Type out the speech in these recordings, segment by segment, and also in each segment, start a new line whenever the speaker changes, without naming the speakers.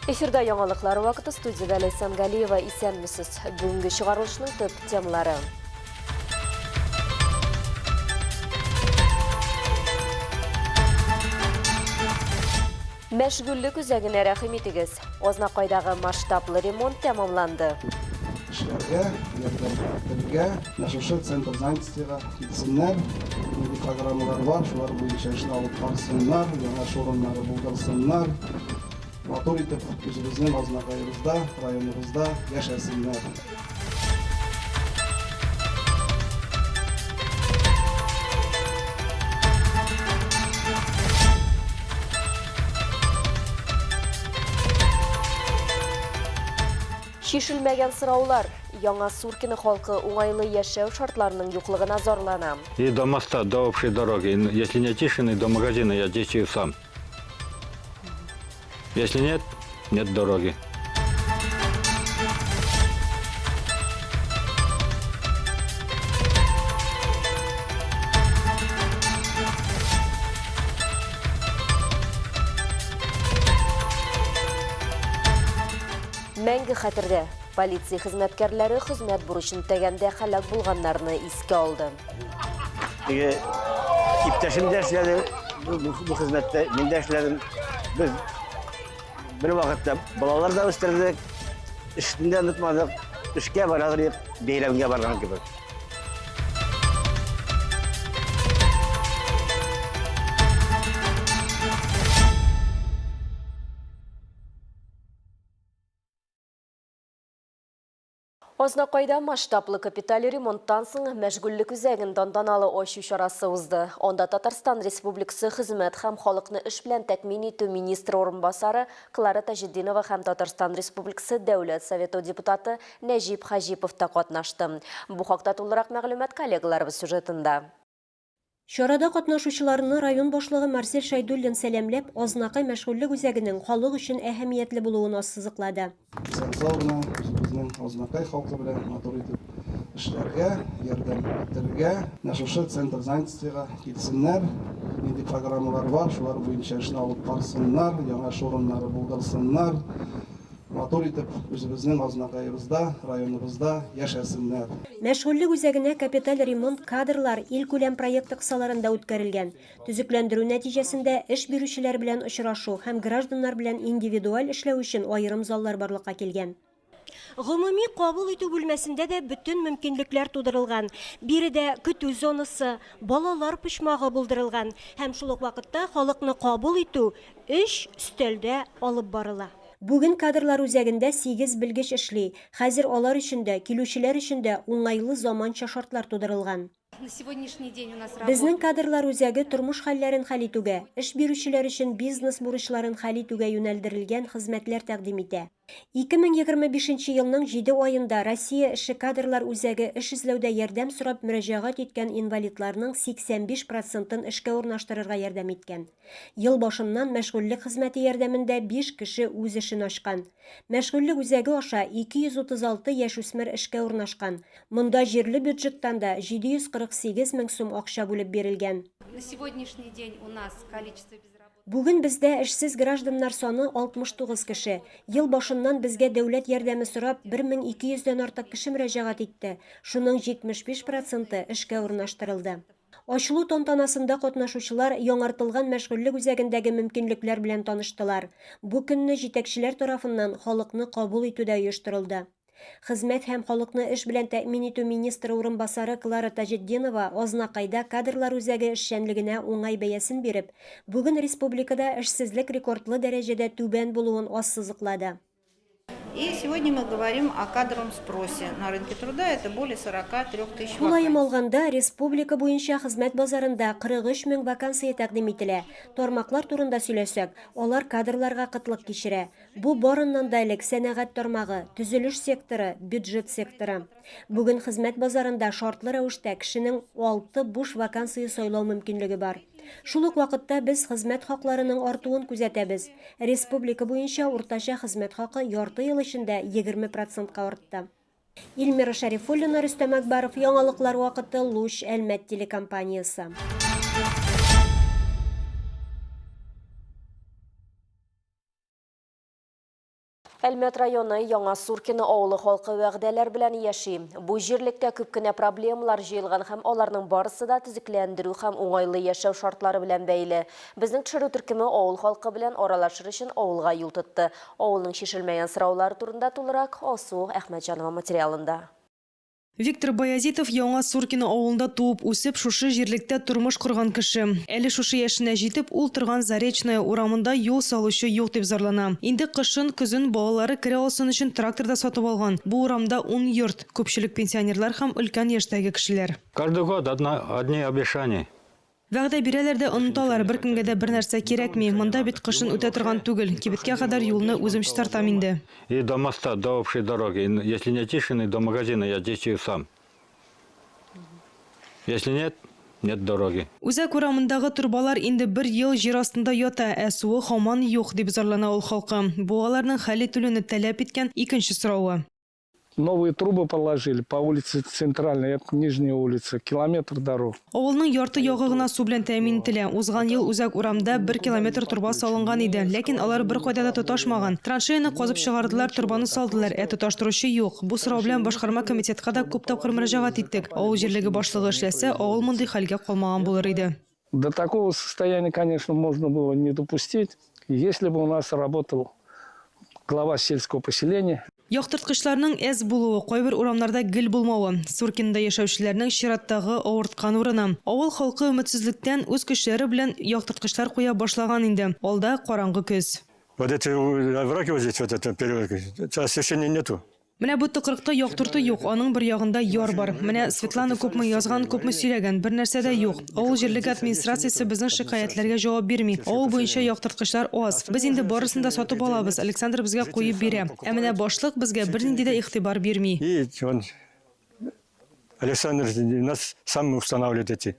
Эфирда яңалыклар вакыты студиядә Ләйсән Галиева исәнмесез. Бүгенге чыгарылышның төп темалары. Мәшгульлек үзәгенә рәхим итегез. Азнакайдагы масштаблы ремонт тәмамланды.
Эшләргә, ярдәм итәргә, менә шушы центр занятостига килсеннәр, нинди программалар бар, шулар буенча эшне алып барсыннар, яңа эш урыннары булдырсыннар. Матур итеп үзебезнең Азнакаебызда, районыбызда яшәсеннәр.
Чишелмәгән сораулар. Яңа Суркино халкы уңайлы яшәү шартларының юклыгына зарлана.
И до моста, до общей дороги. Если не Тишины, до магазина я действую сам. Если нет, нет дороги.
Мәңге хәтердә. Полиция хезмәткәрләре хезмәт бурычын үтәгәндә һәлак булганнарны искә алды.
Теге иптәшем дә эшләде бу хезмәттә, мин дә эшләдем. Без бер вакытта балалар да үстердек, эшне дә онытмадык. Эшкә барадыр дип, бәйрәмгә барган кебек.
Азнакайда масштаблы капиталь ремонттан соң мәшгульлек үзәген тантаналы ачу чарасы узды. Анда Татарстан Республикасы Хезмәт һәм халыкны эш белән тәэмин итү министры урынбасары Клара Таҗетдинова һәм Татарстан Республикасы Дәүләт Советы депутаты Нәҗип Хаҗипов та катнашты. Бу хакта тулырак мәгълүмат коллегаларыбыз сюжетында.
Чарада катнашучыларны район башлыгы Марсель Шәйдуллин сәламләп, Азнакай мәшгульлек үзәгенең халык өчен әһәмиятле булуын ассызыклады.
Исән-сау гына үзебезнең Азнакай халкы белән матур итеп эшләргә, ярдәм итәргә. Менә шушы центр занятостига килсеннәр, нинди программалар бар, шулар буенча эшне алып барсыннар, яңа эш урыннары булдырсыннар. Матур итеп үзебезнең Азнакаебызда, районыбызда яшәсеннәр.
Мәшгульлек үзәгенә капиталь ремонт Кадрлар илкүләм проекты кысаларында үткәрелгән. Төзекләндерү нәтиҗәсендә эш бирүчеләр белән очрашу һәм гражданнар белән индивидуаль эшләү өчен аерым заллар барлыкка килгән. Гомуми кабул итү бүлмәсендә дә бөтен мөмкинлекләр тудырылган. Биредә көтү зонасы, балалар почмагы булдырылган һәм шул ук вакытта халыкны кабул итү өч өстәлдә алып барыла. Бүген кадрлар үзәгендә сигез белгеч эшли. Хәзер алар өчен дә, килүчеләр өчен дә уңайлы заманча шартлар тудырылган. Безнең кадрлар үзәге тормыш хәлләрен хәл итүгә, эш бирүчеләр өчен бизнес бурычларын хәл итүгә юнәлдерелгән хезмәтләр тәкъдим итә. 2025 нче елның җиде аенда Россия эше кадрлар үзәге эш эзләүдә ярдәм сорап мөрәҗәгать иткән инвалидларның 85 процентын эшкә урнаштырырга ярдәм иткән. Ел башыннан мәшгульлек хезмәте ярдәмендә биш кеше үз эшен ачкан. Мәшгульлек үзәге аша 236 яшүсмер эшкә урнашкан. Монда җирле бюджеттан да 748 мең сум акча бүлеп бирелгән.
На сегодняшний день у нас количество безработных.
Бүген бездә эшсез гражданнар саны 69 кеше. Ел башыннан безгә дәүләт ярдәме сорап 1200 дән артык кеше мөрәҗәгать итте, шуның 75 проценты эшкә урнаштырылды. Ачылу тантанасында катнашучылар яңартылган мәшгульлек үзәгендәге мөмкинлекләр белән таныштылар. Бу көнне җитәкчеләр тарафыннан халыкны кабул итү дә оештырылды. Хезмәт һәм халыкны эш белән тәэмин итү министры урынбасары Клара Таҗетдинова Азнакайда кадрлар үзәге эшчәнлегенә уңай бәясен биреп, бүген республикада эшсезлек рекордлы дәрәҗәдә түбән булуын ассызыклады.
И сегодня мы говорим о кадровом спросе на рынке труда, это более 43 тысяч
Тулаем
вакансий.
алганда, республика буенча хезмәт базарында 43 мең вакансия тәкъдим ителә. Тармаклар турында сөйләсәк, алар кадрларга кытлык кичерә. Бу барыннан да элек сәнәгать тармагы, төзелеш секторы, бюджет секторы. Бүген хезмәт базарында шартлы рәвештә кешенең алты буш вакансия сайлау мөмкинлеге бар. Шул ук вакытта без хезмәт хакларының артуын күзәтәбез. Республика буенча уртача хезмәт хакы ярты ел эчендә 20 процентка артты. Эльмира Шәрифуллина, Рөстәм Әкбаров, Яңалыклар вакыты, Луч, Әлмәт телекомпаниясе.
Әлмәт районы Яңа Суркино авылы халкы вәгъдәләр белән яши. Бу җирлектә күп кенә проблемалар җыелган һәм аларның барысы да төзекләндерү һәм уңайлы яшәү шартлары белән бәйле. Безнең төшерү төркеме авыл халкы белән аралашыр өчен авылга юл тотты. Авылның чишелмәгән сораулары турында тулырак Алсу Әхмәтҗанова материалында.
Виктор Баязитов Яңа Суркино авылында туып-үсеп, шушы җирлектә тормыш корган кеше. Әле шушы яшенә җитеп, ул торган Заречная урамында юл салучы юк дип зарлана. Инде кышын, көзен балалары керә алсын өчен трактор да сатып алган. Бу урамда ун йорт. Күпчелек пенсионерлар һәм өлкән яшьтәге кешеләр.
Каждый год одна, одни обещания.
Вәгъдә бирәләр дә оныталар, беркемгә дә бернәрсә кирәкми. Монда бит кышын үтә торган түгел. Кибеткә кадәр юлны үзем чистартам инде.
И до моста, до общей дороги. Если не Тишины, до магазина я действую сам. Если нет, нет дороги.
Үзәк урамындагы торбалар инде бер ел җир астында ята, ә суы һаман юк, дип зарлана авыл халкы. Бу аларның хәл ителүне таләп иткән икенче соравы.
Новые трубы положили по улице Центральной, это Нижняя улица, километр дорог.
Авылның ярты ягы гына су белән тәэмин ителә. Узган ел үзәк урамда бер километр торба салынган иде. Ләкин алар беркайда да тоташмаган. Траншеяны казып чыгардылар, торбаны салдылар, ә тоташтыручы юк. Бу сорау белән башкарма комитетка да күп тапкыр мөрәҗәгать иттек. Авыл җирлеге башлыгы эшләсә, авыл мондый хәлгә калмаган булыр иде.
До такого состояния, конечно, можно было не допустить, если бы у нас работал глава сельского поселения.
Яктырткычларның әз булуы, кайбер урамнарда гел булмавы, Суркинода яшәүчеләрнең чираттагы авырткан урыны. Авыл халкы өметсезлектән үз көчләре белән яктырткычлар куя башлаган инде. Алда, караңгы көз.
Вот эти овраги вот здесь, вот это переулок, освещения нету.
Менә бу тыкрыкта яктырту юк, аның бер ягында яр бар. Менә Светлана күпме язган, күпме сөйләгән, бернәрсә дә юк. Авыл җирлеге администрациясе безнең шикаятьләргә җавап бирми. Авыл буенча яктырткычлар аз. Без инде барысын да сатып алабыз, Александр безгә куеп бирә. Ә менә башлык безгә бернинди дә игътибар бирми.
И он, Александр, нас сам устанавливает эти.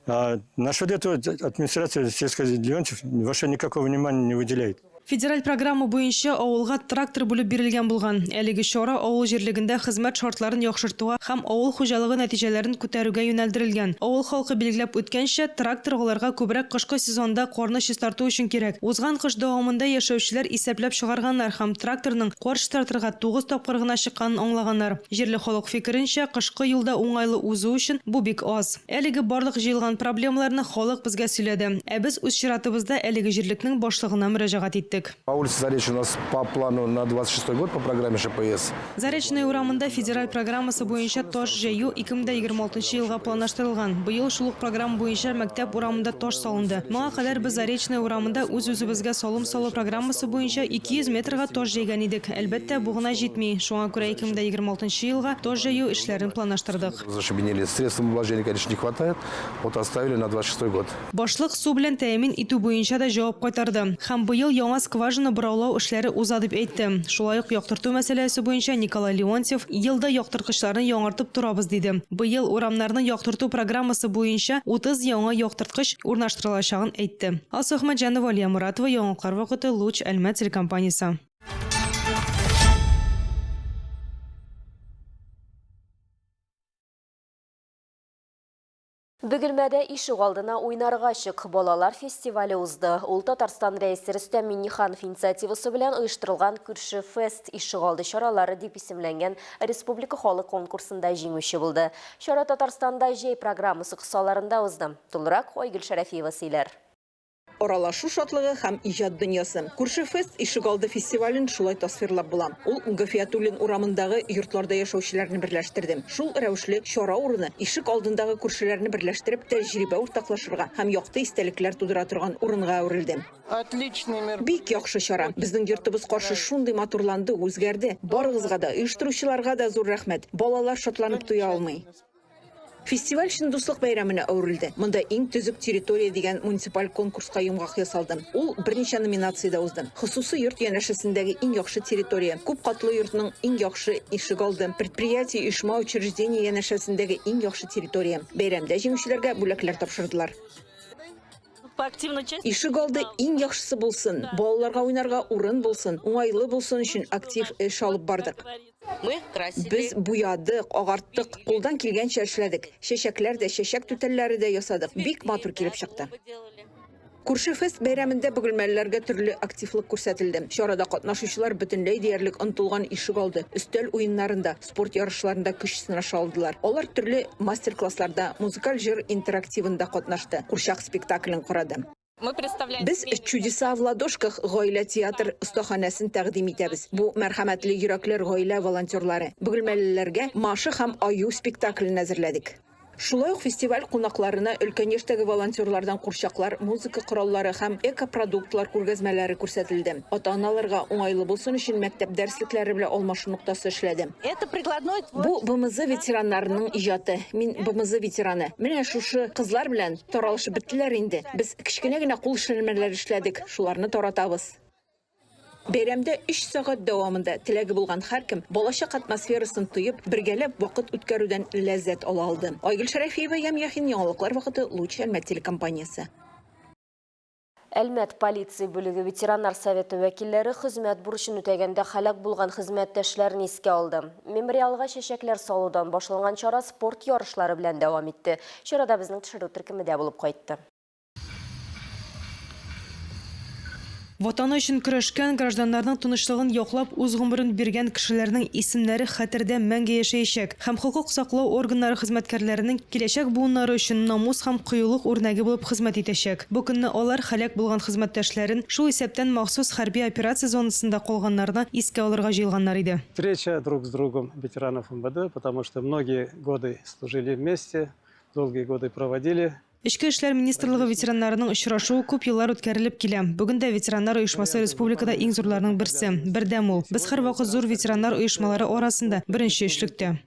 А насчет этого администрация сельской Леонтьев вообще никакого внимания не выделяет.
Федераль программа буенча авылга трактор бүлеп бирелгән булган. Әлеге чара авыл җирлегендә хезмәт шартларын яхшыртуга һәм авыл хуҗалыгы нәтиҗәләрен күтәрүгә юнәлдерелгән. Авыл халкы билгеләп үткәнчә, трактор аларга күбрәк кышкы сезонда карны чистарту өчен кирәк. Узган кыш дәвамында яшәүчеләр исәпләп чыгарганнар һәм тракторның кар чистартырга тугыз тапкыр гына чыкканын аңлаганнар. Җирле халык фикеренчә, кышкы юлда уңайлы узу өчен бу бик аз. Әлеге барлык җыелган проблемаларны халык безгә сөйләде. Ә без үз чиратыбызда әлеге җирлекнең башлыгына мөрәҗәгать иттек.
По улице Заречная у нас по плану на 26 год по программе ШПС.
Заречная урамында федераль программасы буенча таш җәю 2026 елга планлаштырылган. Быел шул ук программа буенча мәктәп урамында таш салынды. Моңа кадәр без Заречная урамында үз-үзебезгә салым салу программасы буенча 200 метрга таш җәйгән идек. Әлбәттә, бу гына җитми. Шуңа күрә 2026 елга таш җәю эшләрен планлаштырдык.
Зашибенили. Средств вложений, конечно, не хватает. Вот оставили на 26 год.
Башлык су белән тәэмин итү буенча да җавап кайтарды. Һәм быел яңа скважина бораулау эшләре уза дип әйтте. Шулай ук яктырту мәсьәләсе буенча Николай Леонтьев ел да яктырткычларны яңартып торабыз диде. Быел урамнарны яктырту программасы буенча 30 яңа яктырткыч урнаштырылачагын әйтте. Алсу Әхмәтҗанова, Алия Моратова, Яңалыклар вакыты, Луч, Әлмәт телекомпаниясе.
Бөгелмәдә ишегалдына уйнарга чык балалар фестивале узды. Ул Татарстан Рәисе Рөстәм Миңнеханов инициативасы белән оештырылган Күрше фест ишегалды чаралары дип исемләнгән республика халык конкурсында җиңүче булды. Чара Татарстанда җәй программасы кысаларында узды. Тулырак Айгөл Шәрәфиева сөйләр.
Аралашу шатлыгы һәм иҗат дөньясы. Күрше фест ишегалды фестивален шулай тасвирлап була. Ул Гафиятуллин урамындагы йортларда яшәүчеләрне берләштерде. Шул рәвешле чара урыны ишек алдындагы күршеләрне берләштереп, тәҗрибә уртаклашырга һәм якты истәлекләр тудыра торган урынга әверелде. Бик яхшы чара. Безнең йортыбыз каршы шундый матурланды, үзгәрде. Барыгызга да, оештыручыларга да зур рәхмәт. Балалар шатланып туя алмый. Фестиваль чын дуслык бәйрәменә әверелде. Монда иң төзек территория дигән муниципаль конкурска йомгак ясалды. Ул берничә номинациядә узды. Хосусый йорт янәшәсендәге иң яхшы территория, күп катлы йортның иң яхшы ишегалды, предприятие, оешма, учреждение янәшәсендәге иң яхшы территория. Бәйрәмдә җиңүчеләргә бүләкләр тапшырдылар. Ишегалды иң яхшысы булсын, балаларга уйнарга урын булсын, уңайлы булсын өчен актив эш алып бардык. Без буядык, агарттык, кулдан килгәнчә эшләдек. Чәчәкләр дә, чәчәк түтәлләре дә ясадык. Бик матур килеп чыкты. Күрше фест бәйрәмендә бөгелмәлеләргә төрле активлык күрсәтелде. Чарада катнашучылар бөтенләй диярлек онытылган ишегалды, өстәл уеннарында, спорт ярышларында көч сынаша алдылар. Алар төрле мастер-классларда, музыкаль җыр интерактивында катнашты, курчак спектаклен карады. Без Чудеса в ладошках гаилә театр остаханәсен тәкъдим итәбез. Бу Мәрхәмәтле йөрәкләр гаилә волонтерлары. Бөгелмәлеләргә Маша һәм аю спектаклен әзерләдек. Шулай ук фестиваль кунакларына өлкән яшьтәге волонтерлардан курчаклар, музыка кораллары һәм экопродуктлар күргәзмәләре күрсәтелде. Ата-аналарга уңайлы булсын өчен мәктәп дәреслекләре белән алмашу ноктасы эшләде. Бу БМЗ ветераннарының иҗаты. Мин БМЗ ветераны. Менә шушы кызлар белән таралышып беттеләр инде. Без кечкенә генә кул эшләнмәләре эшләдек, шуларны таратабыз. Бәйрәмдә өч сәгать дәвамында теләге булган һәркем балачак атмосферасын тоеп, бергәләп вакыт үткәрүдән ләззәт ала алды. Айгөл Шәрәфиева, Ям Яхин, Яңалыклар вакыты, Луч, Әлмәт телекомпаниясе.
Әлмәт полиция бүлеге ветераннар советы вәкилләре хезмәт бурычын үтәгәндә һәлак булган хезмәттәшләрен искә алды. Мемориалга чәчәкләр салудан башланган чара спорт ярышлары белән дәвам итте. Чарада безнең төшерү төркеме дә булып кайтты.
Ватаны өчен көрәшкән, гражданнарның тынычлыгын яклап үз гомерен биргән кешеләрнең исемнәре хәтердә мәңге яшәячәк һәм хокук саклау органнары хезмәткәрләренең киләчәк буыннары өчен намус һәм кыюлык үрнәге булып хезмәт итәчәк. Бу көнне алар һәлак булган хезмәттәшләрен, шул исәптән махсус хәрби операция зонасында калганнарны искә алырга җыелганнар иде.
Встреча друг с другом ветеранов МВД, потому что многие годы служили вместе, долгие годы проводили.
Эчке эшләр министрлыгы ветераннарының очрашуы күп еллар үткәрелеп килә. Бүген дә ветераннар оешмасы республикада иң зурларның берсе. Бердәм ул. Без һәрвакыт зур ветераннар оешмалары арасында беренче өчлектә.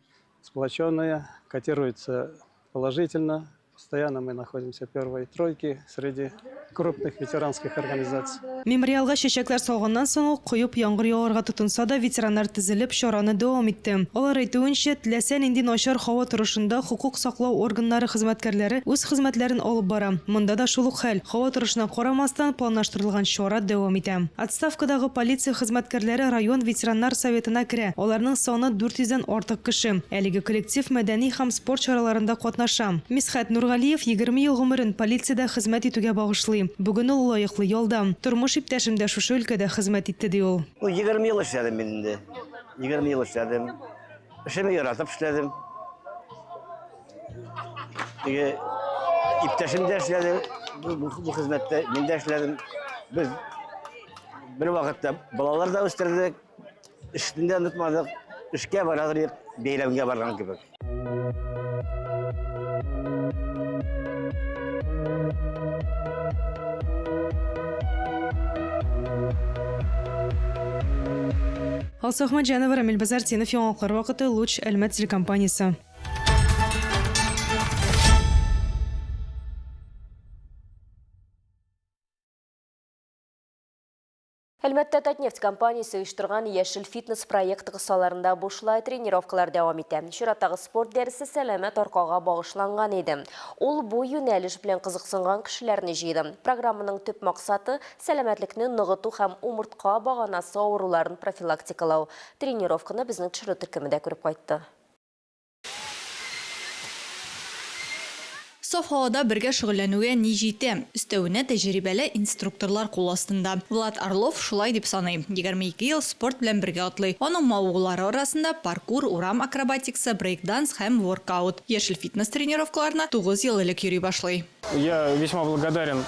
Сплоченная, котируется положительно. Постоянно мы находимся в первой тройке среди крупных ветеранских организаций.
Мемориалга чәчәкләр салганнан соң ук коеп яңгыр яварга тотынса да, ветераннар тезелеп, чараны дәвам итте. Алар әйтүенчә, теләсә нинди начар һава торышында хокук саклау органнары хезмәткәрләре үз хезмәтләрен алып бара. Монда да шул ук хәл, һава торышына карамастан, планлаштырылган чара дәвам итә. Отставкадагы полиция хезмәткәрләре район ветераннар советына керә, аларның саны 400 дән артык кеше. Әлеге коллектив мәдәни һәм спорт чараларында катнаша. Мисхәт Нургалиев 20 ел гомерен полициядә хезмәт итүгә багышлый. Бүген ул лаеклы ялда. Тормыш иптәшем дә шушы өлкәдә хезмәт итте, ди ул.
Ну, 20 ел эшләдем мин инде. 20 ел эшләдем. Эшемне яратып эшләдем. Теге иптәшем дә эшләде бу, бу, бу хезмәттә, мин дә эшләдем. Без бер вакытта балалар да үстердек, эшне дә онытмадык. Эшкә барадыр идек, бәйрәмгә барган кебек.
Алсу Әхмәтҗанова, Рамил Базартинов, Яңалыклар вакыты, Луч, Әлмәт телекомпаниясе.
Әлмәттә Татнефть компаниясе оештырган Яшел фитнес проекты кысаларында бушлай тренировкалар дәвам итә. Чираттагы спорт дәресе сәламәт аркага багышланган иде. Ул бу юнәлеш белән кызыксынган кешеләрне җыйды. Программаның төп максаты, сәламәтлекне ныгыту һәм умыртка баганасы авыруларын профилактикалау. Тренировканы безнең төшерү төркеме дә күреп кайтты.
Саф һавада бергә шөгыльләнүгә ни җитә? Өстәвенә, тәҗрибәле инструкторлар кул астында. Влад Орлов шулай дип саный. 22 ел спорт белән бергә атлый. Аның мавыгулары арасында, паркур, урам акробатикасы, брейк-данс һәм воркаут. Яшел фитнес тренировкаларына тугыз ел элек йөри башлый.
Я весьма благодарен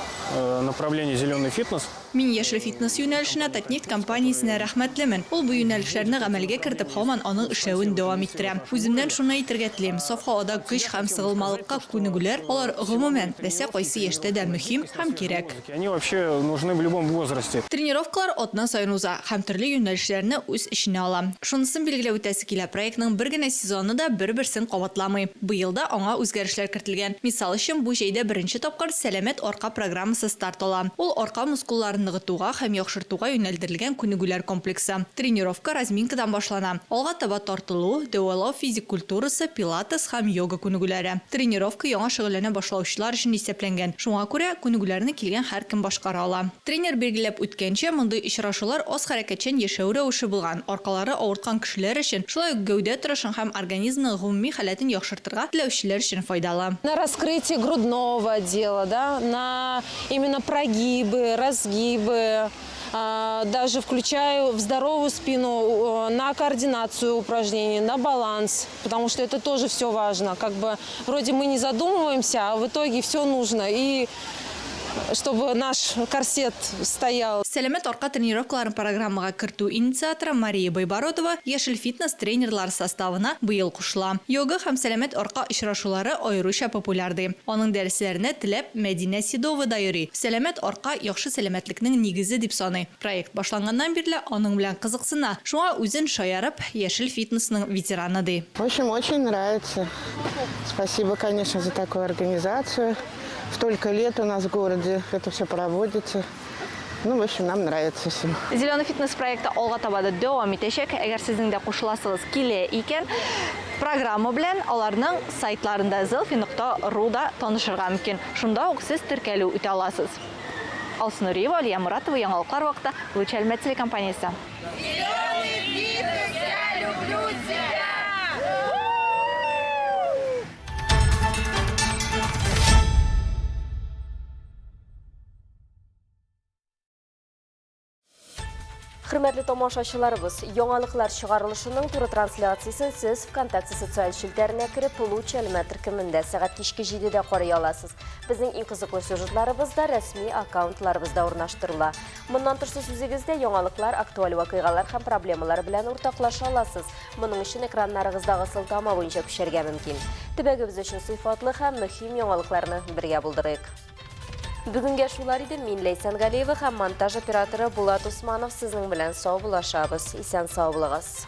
направлению Зеленый фитнес.
Мин Яшел фитнес юнәлешенә Татнефть компаниясенә рәхмәтлемен. Ул бу юнәлешләрне гамәлгә кертеп, һаман аның эшләвен дәвам иттерә. Үземнән шуны әйтергә телим, саф һавада көч һәм сыгылмалыкка күнегүләр, алар, гомумән, теләсә кайсы яшьтә дә мөһим һәм кирәк.
Они вообще нужны в любом возрасте.
Тренировкалар атна саен уза һәм төрле юнәлешләрне үз эченә ала. Шунысын билгеләп үтәсе килә, проектның бер генә сезоны да бер-берсен кабатламый. Быел да аңа үзгәрешләр кертелгән. Мисал өчен, бу җәйдә беренче тапкыр Сәламәт арка программасы старт ала. Ул арка мускулларын ныгытуга һәм яхшыртуга юнәлдерелгән күнегүләр комплексы. Тренировка разминкадан башлана. Алга таба тартылу, дәвалау физик культурасы, пилатес һәм йога күнегүләре. Тренировка яңа шөгыльләнү. шөгыльләнә башлаучылар өчен исәпләнгән. Шуңа күрә күнегүләрне килгән һәркем башкара ала. Тренер билгеләп үткәнчә, мондый очрашулар аз хәрәкәтчән яшәү рәвеше булган, аркалары авырткан кешеләр өчен, шулай ук гәүдә торышын һәм организмның гомуми халәтен яхшыртырга теләүчеләр өчен файдалы.
На раскрытие грудного отдела, да, на именно прогибы, разгибы, даже включаю в здоровую спину, на координацию упражнений, на баланс, потому что это тоже все важно. Как бы вроде мы не задумываемся, а в итоге все нужно. И чтобы наш корсет стоял.
Сәламәт арка тренировкаларын программага кертү инициаторы Мария Байбородова Яшел фитнес тренерлары составына быел кушыла. Йога һәм сәламәт арка очрашулары аеруча популяр, ди. Аның дәресләренә теләп Мәдинә Седова да йөри. Сәламәт арка, яхшы сәламәтлекнең нигезе, дип саный. Проект башланганнан бирле аның белән кызыксына. Шуңа үзен шаярып, Яшел фитнесның ветераны, ди.
В общем, очень нравится. Спасибо, конечно, за такую организацию. Столько лет у нас в городе это все проводится. Ну, в общем, нам нравится всем.
Зеленый фитнес проекты алга таба да дәвам итәчәк. Әгәр сезнең дә кушыласыгыз килә икән, программа белән аларның сайтларында zelfi.ru да танышырга мөмкин. Шунда ук сез теркәлү үтә аласыз. Алсу Нуриева, Алия Муратова, Яңалыклар вакыты, Луч Әлмәт телекомпаниясе.
Зеленый фитнес, я люблю тебя!
Хөрмәтле тамашачыларыбыз, яңалыклар чыгарылышының туры трансляциясен сез ВКонтакте социаль челтәренә кереп, Луч Әлмәт төркемендә сәгать кичке 7-дә карый аласыз. Безнең иң кызыклы сюжетларыбыз да рәсми аккаунтларыбызда урнаштырыла. Моннан тыш сез үзегез дә яңалыклар, актуаль вакыйгалар һәм проблемалар белән уртаклаша аласыз. Моның өчен экраннарыгыздагы сылтама буенча күчәргә мөмкин. Төбәгебез өчен сыйфатлы һәм мөһим яңалыкларны бергә булдырыйк. Бүгенгә шулар иде. Мин Ләйсән Галиева һәм монтаж операторы Булат Усманов сезнең белән саубуллашабыз. Исән сау булыгыз.